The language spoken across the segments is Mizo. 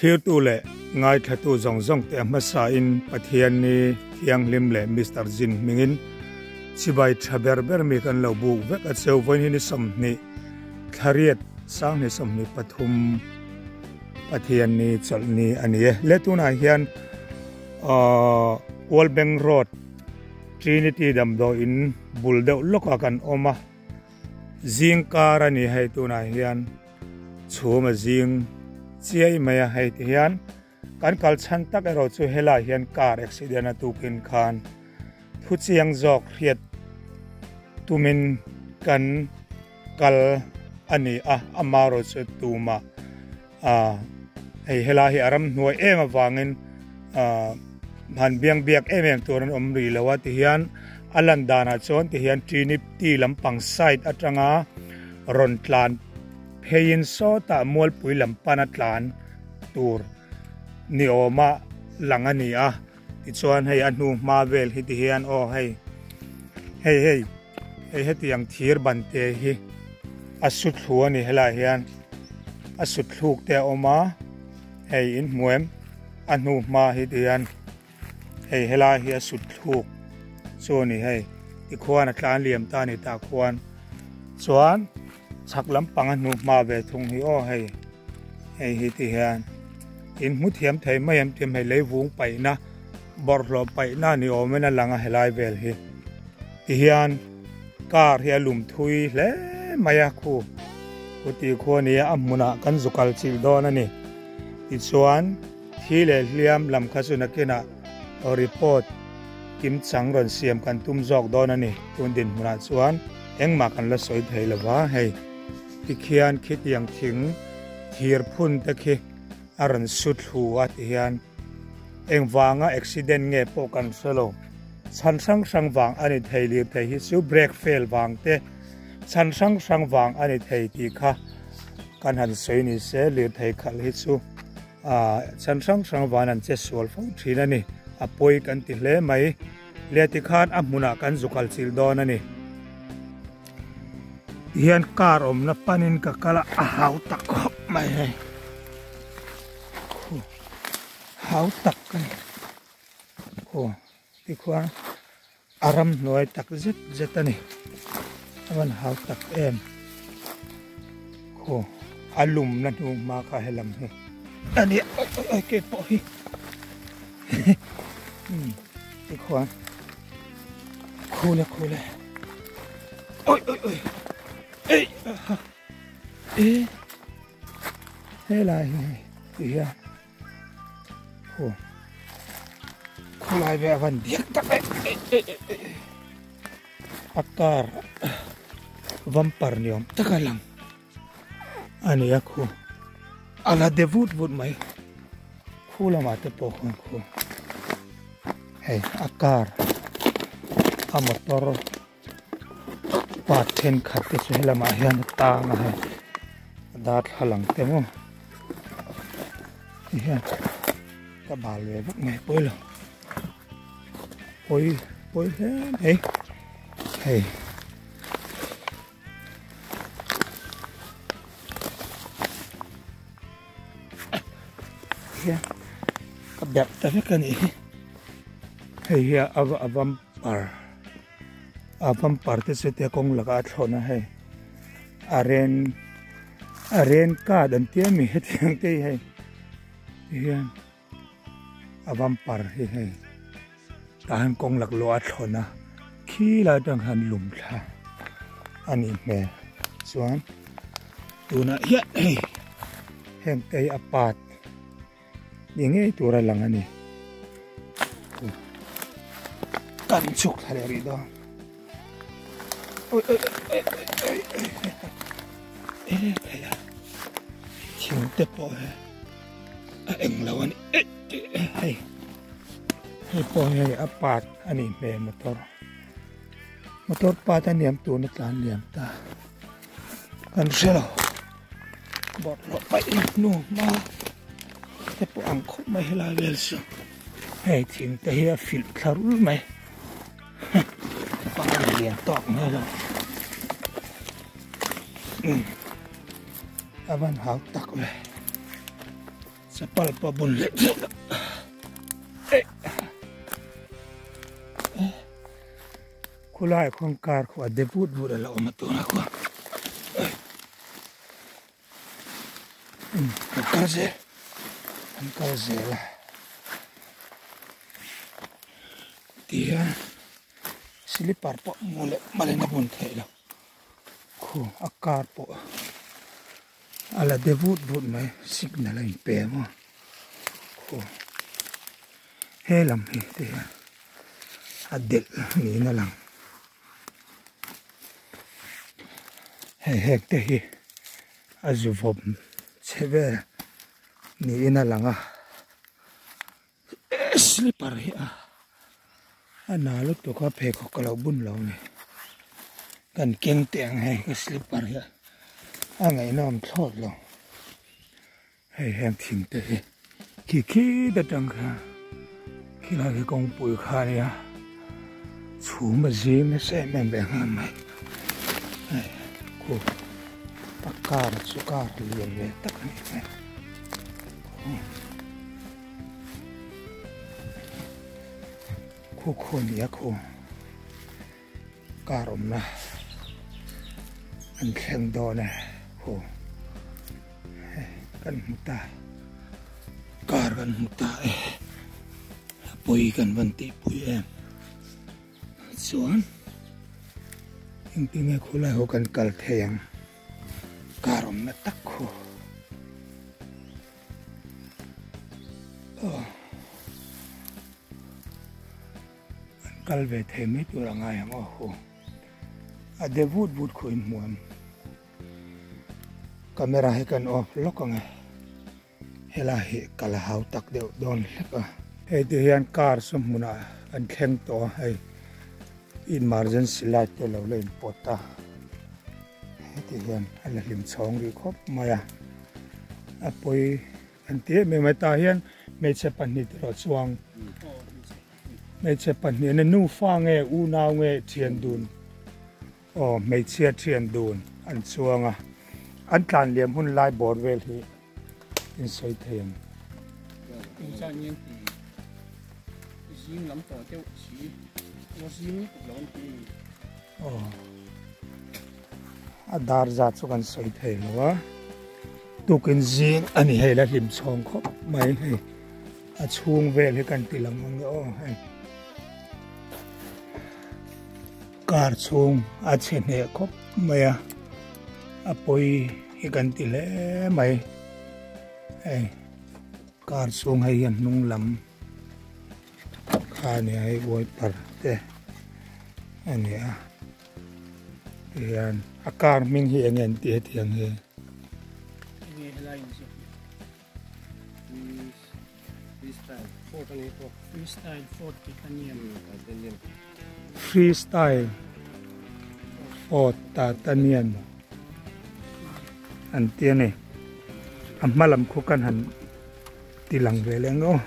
Thlirtu leh ngaithlatu zawng zawng te a hmasa in Pathian ni thianghlim leh Mister Jin hmingin chibai tha ber ber mi kan lo buk vek a cheu vawiin hi ni 20 thlariat 20 23 Pathian ni chawlh ni a ni e. Le tunah hian Kualbeng Road Trinity damdawiin bul deuh lawkah kan awm a. Zing kar a ni hei tunah hian chhum a zing chiai mai a hei ti hian kan kal chhan tak erawh chu helai hian car accident a tukin khan thu chiang zawk hriat tumin kan kal a ni a amaherawh chu tumah A, hei helai hi a ramhnuai em avangin ah han biang biak em em tur an awm rih lo a tihian a lan danah chuan tihian Trinity lampang side atanga rawn tlan pheiin sawtah Mualpui lam pana tlan tur ni awma lang a ni a tichuan hei a hnu hma vel hi tihian aw hei hei hei Hei hetiang thir ban te hi a su thlu a ni helaiah hian a su thluk te a awm a hei in hmu em a hnu hma hi ti hian hei helai hi a su thluk chu a ni hei tikhuan a tlan liam ta a ni tah khuan chuan chhak lampang a hnu hma ve thung hi aw hei hei hi ti hian in hmu thiam thei mai em tih hei leivung paihna bawrhhlawh paihna ni awmin a lang a helai vel hi. Tihian car hi a lum thui hle mai a khu khu tih khu a nia a hmunah kan zu kal chilh dawn a ni. Tichuan thi leh hliam lam kha chu nakinah report kim chang rawn siam kan tum zawk dawn a ni. Tun dinhmunah chuan engmah kan la sawi thei lo va hei tikhian khitiang thing thir phun te khi a rawn su thlu a tihian engvanga accident nge pawh kan hre lo. Chhan hrang hrang vang a ni thei lirthei hi chu brake fail vang te chhan hrang hrang vang a ni thei tih kha kan han sawi ni se lirthei khalh hi chu ah chhan hrang hrang van an che sual fo thin a ni a pawi kan ti hle mai le tikhan a hmunah kan zu kal chilh dawn a ni. Tihian car awmna panin ka kal a a hau tak khawp mai hei hau tak a ni. Aw tikhuan a ramhnuai tak zet zet a ni a van hau tak em khaw a lum na hnu hma kha helam hi a ni a ke pawh hi tikhuan khule khule oi oi oi ei e helai hi ti hian Aw khawlai ve a van diak tak e a car vampar ni awm tak a lang a ni a khu a la de vut vut mai khu lamah te pawh khuan khu hei a car a motor part thenkhat te chu helamah hian a tang a hei a darthlalang te maw ti hian ka bal ve vak mai pawi lo pawi pawi hle mai hei. Hian ka berh ta vek a nih hi hei hi a vampar a vampar te chu tia kawng lakah a thlawn a hei a ren a ren card an tia mi hetiang te hi hei tihian a vampar hi hei tah hian kawng lak lawh a thlawn a khi lai atang hian lum thla a nih hmel chuan tunah hian hei heng te hi a part ni ngei tur a lang a ni kan chhuk thla leh rih dawn oi oi oi oi oi oi oi thing te pawh hi a eng lo a ni hei hei pawh hei a part a nih hmel motor motor part a niam tuna tlan liam ta kan hre lo bawlhhlawh paih na hnu hma te pawh ang khawp mai helai vel chu hei thing te hi a filh thla rul mai par lian tawk mai lo a van hau tak ve. Chapal pawh bun leh theih loh. Khulaiah khuan car khu a de vut vut a la awm a tunah khuan kan kal zel kan kal zel a tihian slipper pawh hmuh leh malin a bun theih loh khu a car pawh a la de vut vut mai signal a inpe maw khu he lam hi tihian. A delh niin a lang. Hei heng te hi a zu vawm chhe vel niin a lang a slipper hi a a na lutuk a pheikhawk ka lo bun lo a ni kan keng teh ang hei ka slipper hi a ngaihnawm thlawt lo. Hei heng thing te hi khi khi te tang kha khilai khi kawngpui kha a nia chhum a zim nasa em em ve nghal mai hei khu a car chu car lian ve tak a ni hmel khu khu a ni a khu Car awmna an thleng dawn e khu kan hmu ta car kan hmu ta e a pawi kan van tih pui em chuan engtin nge khulai ho kan kal thei ang car awmna tak khu. An kal ve thei mai tur a ngai ang aw hu. A de vut vut khu in hmu em. Camera hi kan off lawk ang e. Helai hi kal a hau tak deuh dawn hlek a. Hei ti hian car chu hmunah an thleng tawh a hei emergency light te lo la in pawt a. Heti hian a la hlim chhawng rih khawp mai a. A pawi An ti em em a, tah hian hmeichhe pahnih te erawh chuang hmeichhe pahnih an ni nufa nge unau nge thian dun aw hmeichhia thian dun an chuang a an tlan liam hun lai bawr vel hi in sawi thei ang. Engzat nge an ti zing lam tawh deuh si emaw zing lutuk lo an ti a ni. Aw a dar zat chu kan sawi thei lo a. Tukin zing a ni hei la hlim chhawng khawp mai hei a chhung vel hi kan ti lang ang e aw hei car chhung a chhe hneh khawp mai a a pawi hi kan ti hle mai hei car chhung hei hian hnung lam kha a ni a hei wiper te a ni a. Tihian a car hming hi enge an tih hetiang hi. Enge helai in ziak hi. Freestyle Ford ani pawh. Freestyle Ford Titanium. Titanium. Freestyle Ford Titanium an ti a ni. A hma lam khu kan han ti lang ve leh ang aw.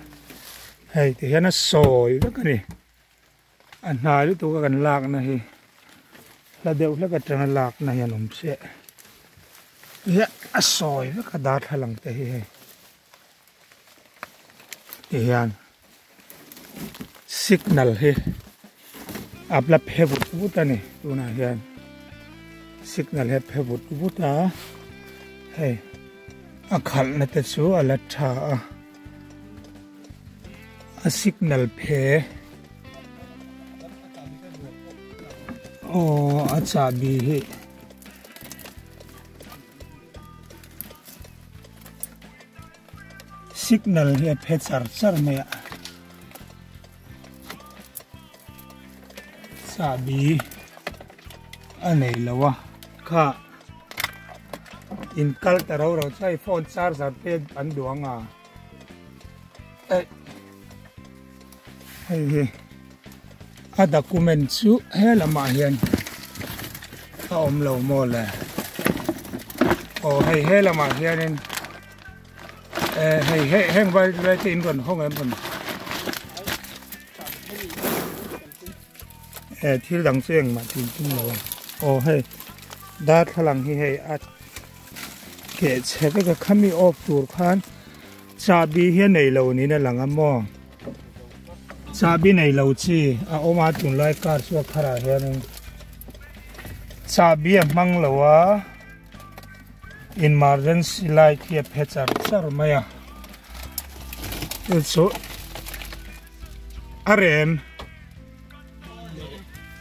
Hei tihian a sawi vek a ni. A hnai lutuk a kan lakna hi hla deuh hlek atanga lakna hian awm se hian a sawi vek a darthlalang te hi hei tihian signal hi a la phe vut vut a ni tunah hian signal hi a phe vut vut a hei a khalhna te chu a la tha a. A signal phe aw a chahbi hi signal hi a phe char char mai a chahbi a nei lo a kha in kal ta ro ro chuan phone charger te an duh ang a. Hei hi a document chu he lamah hian a awm lo maw le aw hei he lamah hianin eh hei he heng vai vai te in rawn hawng em rawn eh thil dang chu engmah thil tum lo a aw hei darthlalang hi hei a keh chhe vek a khami off tur khan. Chahbi hi a nei lo niin a lang a maw? Chahbi nei lo chi a awm a tunlai car chu a kharah hianin chahbi a hmang lo a emergency light hi a phe char char mai a chu chu a rem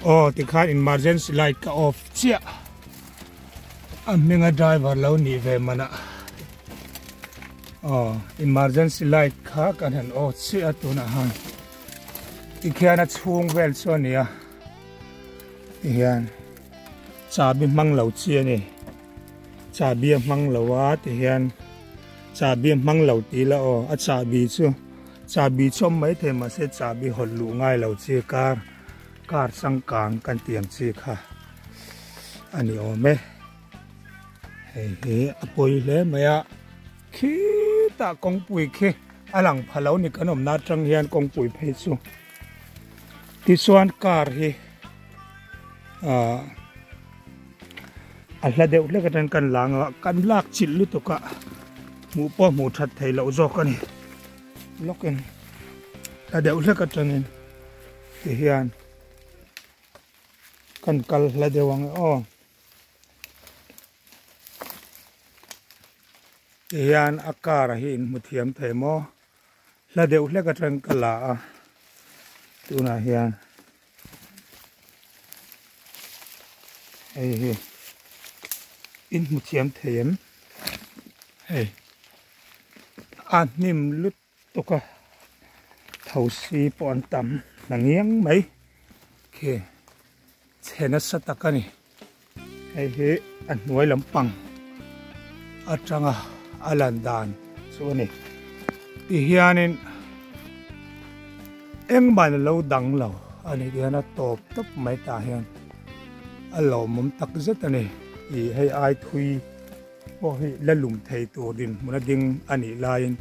aw tikhan emergency light ka off chiah a hminga driver lo nih ve manah aw emergency light kha kan han off chiah a tunah han tikhian a chhung vel chu a ni a tihian chahbi hmang lo chi a ni chahbi a hmang lo a tihian chahbi a hmang lo tih ila aw a chahbi chu chahbi chu awm maithei mahse chahbi hawlh luh ngai lo chi kar Car changkang kan tih ang chi kha a ni awm e. Hei hi a pawi hle mai a, khitah kawngpui khi a lang pha lo ni kan awmna atang hian kawngpui phei chu. Tichuan car hi ah a hla deuh hlek atang kan lang a, kan lak chilh lutuk a, hmuh pawh hmuh that theih loh zawk a ni. Lawkin hla deuh hlek atangin. Ti hian kan kal hla deuh ang e aw. Ti hian a car a hi in hmu thiam thei maw? Hla deuh hlek atang ka la a tunah hian hei hi in hmu thiam thei em? Hei a hnim lut. Tuk a thosi pawh an tam na ngiang mai khi chhe nasa tak a ni hei hi a hnuai lampang atanga a lan dan chu a ni tihianin engmah in alo dang lo a ni tihian a tawp tawp mai tah hian a lawmawm tak zet a ni ih hei ai thui. Pawh hi la lum thei tur dinhmun a ding a nih laiin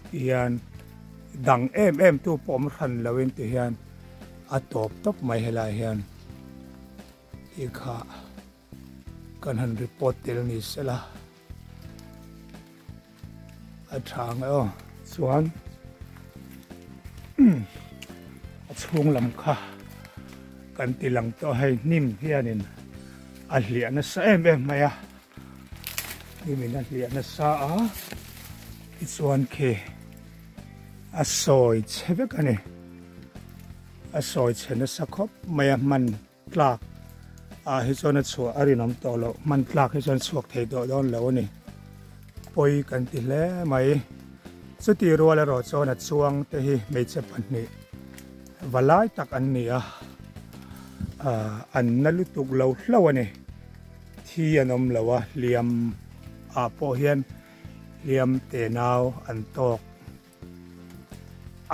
tihian dang em em tu pawh awm hran loin tihian a tawp tawp mai helai hian tih kha kan han report tel ni sela a tha ang e aw chuan a chhung lam kha kan ti lang tawh hei hnim hianin a hliah nasa em em mai a hnimin a hliah nasa a tichuan khi a sawi chhe vek a ni a sawi chhe nasa khawp mai a hman tlak ah hi chuan a chhuah a rinawm tawh loh hman tlak hi chuan chhuak thei tawh dawn lo a ni pawi kan ti hle mai chuti rual erawh chuan a chuang te hi hmeichhe pahnih valai tak an ni a ah an na lutuk lo hlauh a ni thi an awm lo a hliam ah pawh hian hliam te nau an tawk.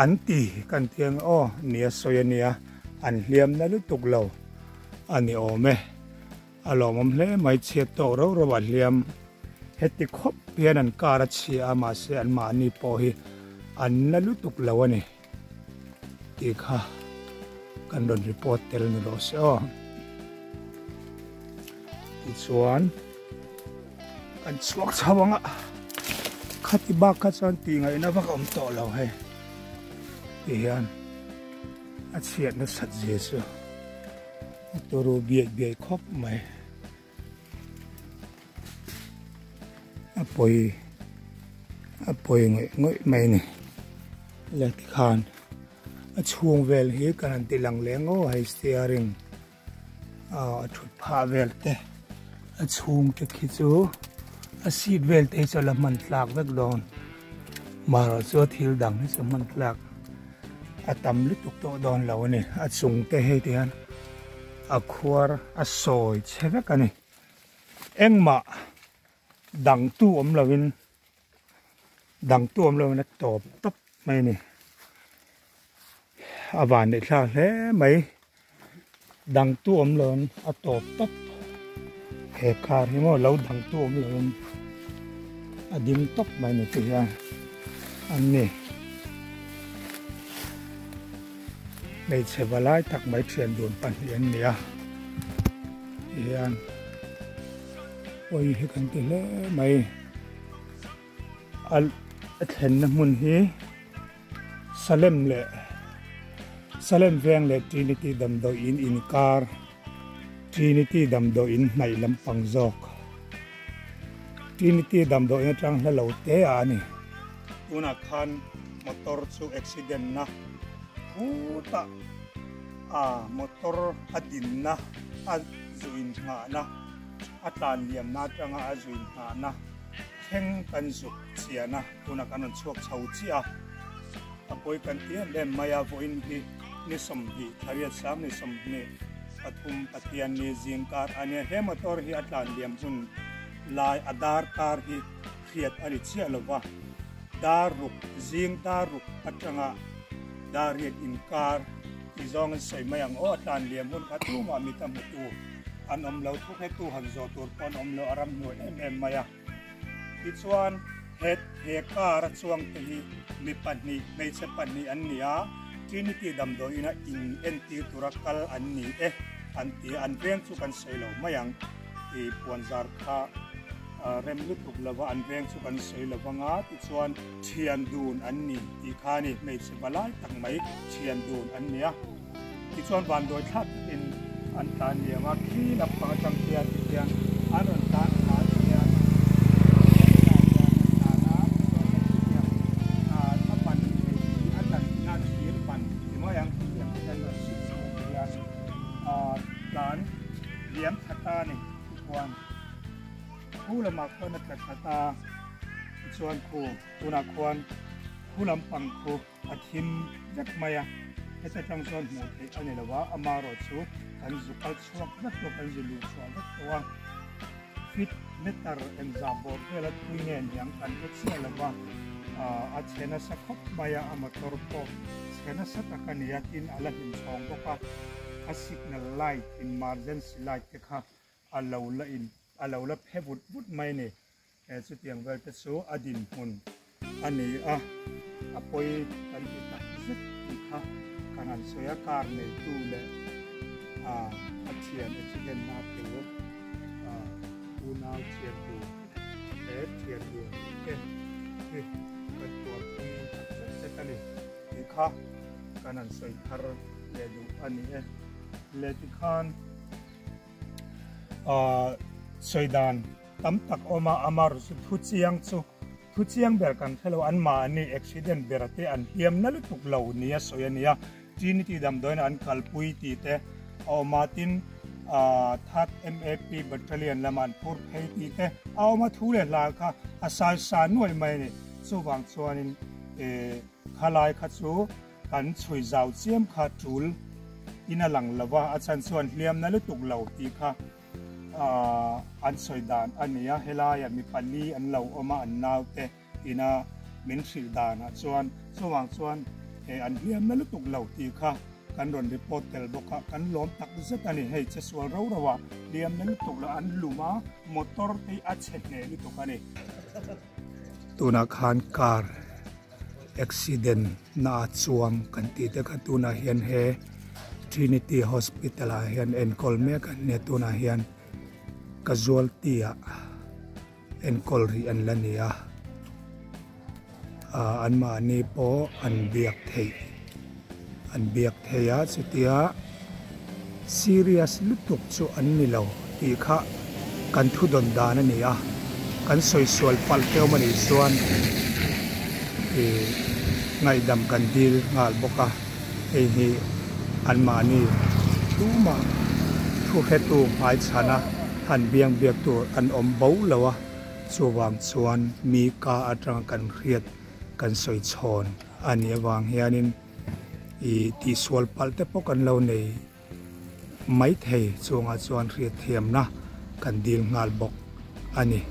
An ti kan ti ang aw nia sawi a nia an hliam na lutuk lo a ni awm e a lawmawm hle mai chhiat tawk rauh rauh a hliam heti khawp hian an kar a chhia a mahse an mahni pawh hi an na lutuk lo a ni tih kha kan rawn report tel ni rawh se aw tichuan. Kan chhuak chho ang a, khati bak kha chuan tih ngaihna vak a awm tawh lo hei ti hian a chhiat nasat zia chu a turu biaih biaih khawp mai a pawi a pawi ngawih ngawih mai a ni le tikhan a chhung vel hi kan han ti lang leh ngawh hei steering. A thut phah vel te a chhung te khi chu a seat vel te hi chu a la hman tlak vek dawn marawh chu a thil dang hi chu hman tlak a tam lutuk tawh dawn lo a ni a chung te hei ti hian a khuar a sawi chhe vek a ni engmah dang tu awm lo in dang tu awm lo in a tawp tawp mai a ni. A van neih thlak hle mai dang tu awm lo in a tawp tawp he car hi maw lo dang tu awm lo in a ding tawp mai ni chu hian an ni hmeichhe valai tak mai thian dun pahnih an ni a tihian pawi hi kan ti hle mai. A. A thlenna hmun hi Salem leh Salem veng leh Trinity damdawi in inkar Trinity damdawi in hnaih lampang zawk Trinity damdawi in atang hla lo te a ani. Tunah khan motor chu accident na khutah a motor a dinna a zuin nghahna a tlan liamna atanga a zuin nghahna thleng kan zuk chian a, tunah kan rawn chhuak chho chiah a, a pawi kan ti em em mai a, vawiin hi ni 20 thariat sang ni 23 Pathian ni zingkar a nia, he motor hi a tlan liam hun lai a dar kar hi hriat a ni chiah lo va, dar ruk zing dar ruk atanga dar riat inkar tih zawng an sawi mai ang aw, a tlan liam hun kha tumah mit a hmutu an awm lo, thuhretu han zawh tur pawh an awm lo, a ramhnuai em em mai a. Tichuan, he he car a chuangte hi mi pahnih, hmeichhe pahnih an ni a, Trinity damdawiin a in entir tura kal an ni e an ti a, an veng chu kan sawi lo mai ang i puanzar kha rem lutuk lova an veng chu kan sawi lo vang a, tichuan thian dun an ni tih kha a ni, hmeichhe valai tak mai thian dun an ni a. Tichuan vanduai thlak takin an tlan liam a, khi lampang atang hian tihian an rawn tlan thla a tihian helai hian an tlan a, tichuan hei khitiang a ban hei hi a tlanna thir ban ti mai ang khitiang te hian rawn sit chho tihian tlan liam thla ta a ni tichuan khu lamah khuan a tla thla ta tichuan khu tunah khuan khu lampang khu A thim vek mai a, heta tang chuan hmuh theih a ni lo a, amaherawh chu kan zu kal chhuak vek tawh, kan zu luh chhuah vek tawh a, feet meter engzah bawr vela thui nge niang kan hre chiah lo va, a chhe nasa khawp mai a, a motor pawh chhe nasa tak a ni a, tin a la hlim chhawng bawk a, a signal light emergency light te kha a lo la in a lo la phe vut vut mai a ni. He chutiang vel te chu a dinhmun a ni a, a pawi kan ti tak zet tih kha kan han sawi a, car neitu leh a thian accident na tel unau thian dun he thian dun te hi kan tuarpui tak zet zet a ni tih kha kan han sawi thar leh duh a ni e. Leh tikhan sawi dan tam tak awm a, amar chu thu chiang chu thu chiang ber kan hre lo, anmahni accident ber te an hliam na lutuk lo nia sawi a nia, Trinity damdawiin an kalpui tih te a awm a, tin Third MAP Battalion lama an phur phei tih te a awm a, thu leh hla kha a sai sa nuai mai a ni, chuvang chuanin khalai kha chu kan chhui zau chiam kha tul in a lang lo va, a chhan chuan hliam na lutuk lo tih kha an sawi dan a ni a, helaiah mi pali an lo awm a, an naute ina min hrilh danah chuan chuvang chuan an hliam na lutuk lo tih kha kan rawn report tel bawk a, kan lawm tak zet a ni, hei che sual ro ro a hliam na lutuk lo an lum a, motor te hi a chhe hneh lutuk a ni. Tunah khan car accident na a chuang kan tih te kha tunah hian he Trinity Hospital ah hian enkawl mek an nia tunah hian casualty ah enkawl rih an la ni a ah anmahni pawh an biak theih an biak theih a chutia serious lutuk chu an ni lo tih kha kan thu dawn dan a ni a, kan sawi sual palh te awm a nih chuan ih ngaihdam kan dil nghal bawk a, hei hi anmahni tumah thu hretu hmaichhana han biang biak tur an awm bo lo a, chuvang chuan mi ka atanga kan hriat kan sawi chhawn a nih avang hianin ih tihsual palh te pawh kan lo nei. Maithei chungah chuan hriatthiamna kan dil nghal bawk a ni.